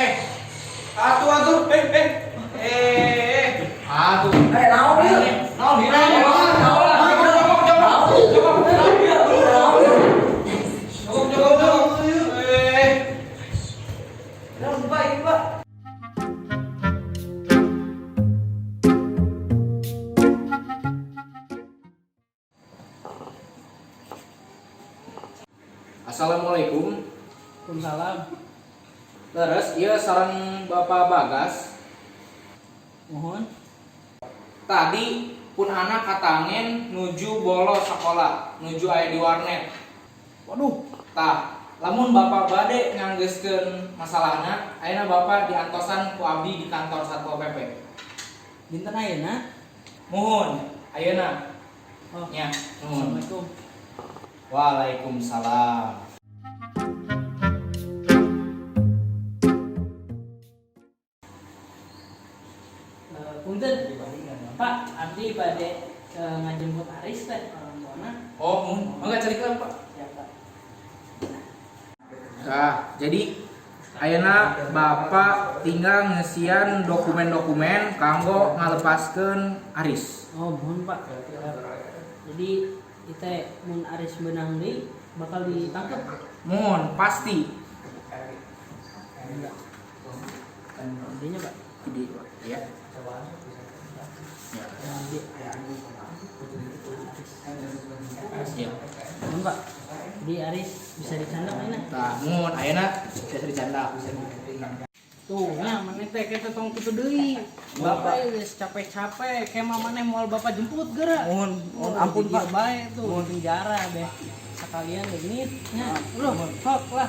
Eh, atuh atuh, eh eh eh, atuh. Eh, naon ieu? Naon ieu? Naon? Jogok, jogok, jogok, jogok, jogok, jogok. Eh. Naon, Pak, ieu, Pak? Assalamualaikum. Waalaikumsalam. Leres, ieu sareng Bapak Bagas? Muhun. Tadi pun anak katangen nuju bolos sekolah, nuju aya di warnet. Waduh. Tah, lamun Bapak bade nganggeuskeun masalahna, ayeuna Bapak diantosan ku abdi di kantor Satpol PP. Dinten ayeuna? Muhun, ayeuna. Oh. Nya, nuhun. Assalamualaikum. Waalaikumsalam. Eh, punten. Pak, abdi bade ngajemput Aris teh orang tuana. Oh, muhun. Mangga calik lah, Pak. Siap, Pak. Nah, jadi ayeuna Bapak tinggal ngesian dokumen-dokumen kanggo ngalepaskeun Aris. Oh, muhun, Pak. Jadi itu mun Aris beunang deui bakal ditangkep? Muhun, pasti. Intinya, Pak. Jadi, ya. Ya. Abdi. Aris. Ya. Muhun, Pak. Jadi Aris bisa dicandak ayeuna? Nah, muhun ayeuna bisa dicandak. Tuh, nah maneh teh kita tong kitu deui. Bapak geus capek-capek, kema maneh moal bapak jemput geura. Mohon, mohon ampun, Pak. Bae tuh penjara deh. Sekalian leungit nya. Loh, sok lah.